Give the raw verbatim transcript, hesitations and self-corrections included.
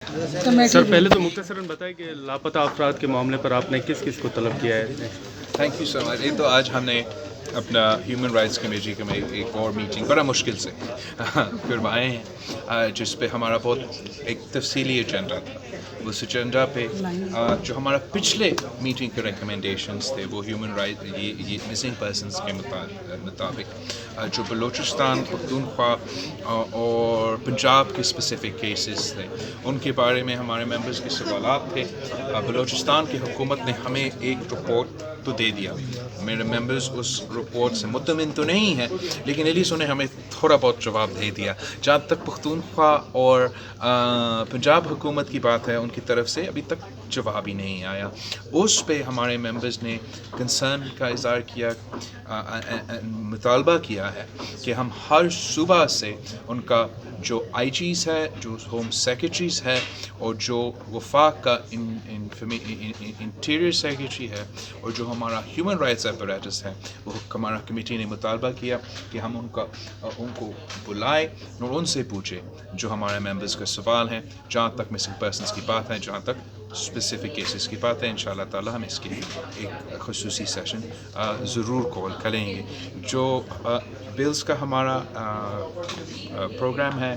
سر، پہلے تو مختصراً بتائیں کہ لاپتہ افراد کے معاملے پر آپ نے کس کس کو طلب کیا ہے؟ تھینک یو سو مچ۔ یہ تو آج ہم نے اپنا ہیومن رائٹس کمیٹی میں ایک اور میٹنگ بڑا مشکل سے کروایا ہے، جس پہ ہمارا بہت ایک تفصیلی ایجنڈا تھا۔ اس ایجنڈا پہ جو ہمارا پچھلے میٹنگ کے ریکمنڈیشنز تھے، وہ ہیومن رائٹ، یہ مسنگ پرسنز کے مطابق جو بلوچستان، پختونخوا اور پنجاب کے اسپیسیفک کیسز تھے، ان کے بارے میں ہمارے ممبرز کے سوالات تھے۔ بلوچستان کی حکومت نے ہمیں ایک رپورٹ تو دے دیا۔ میرے ممبرز اس رپورٹ سے مطمئن تو نہیں ہیں، لیکن ایٹ لیسٹ انہیں ہمیں تھوڑا بہت جواب دے دیا۔ جہاں تک پختونخوا اور پنجاب حکومت کی بات ہے، ان کی طرف سے ابھی تک جواب ہی نہیں آیا۔ اس پہ ہمارے ممبرز نے کنسرن کا اظہار کیا، مطالبہ کیا ہے کہ ہم ہر صوبہ سے ان کا جو آئی جیز ہے، جو ہوم سیکرٹریز ہے، اور جو وفاق کا انٹیریئر سیکرٹری ہے، اور جو ہمارا ہیومن رائٹس اپریٹس ہے، وہ ہمارا کمیٹی نے مطالبہ کیا کہ ہم ان کا ان کو بلائے اور ان سے پوچھے جو ہمارے ممبرز کا سوال ہے۔ جہاں تک مسنگ پرسنز کی بات ہے، جہاں تک اسپیسیفک کیسز کی بات ہے، ان شاء اللہ تعالیٰ ہم اس کی ایک خصوصی سیشن ضرور کال کریں گے۔ جو بلز کا ہمارا پروگرام ہے،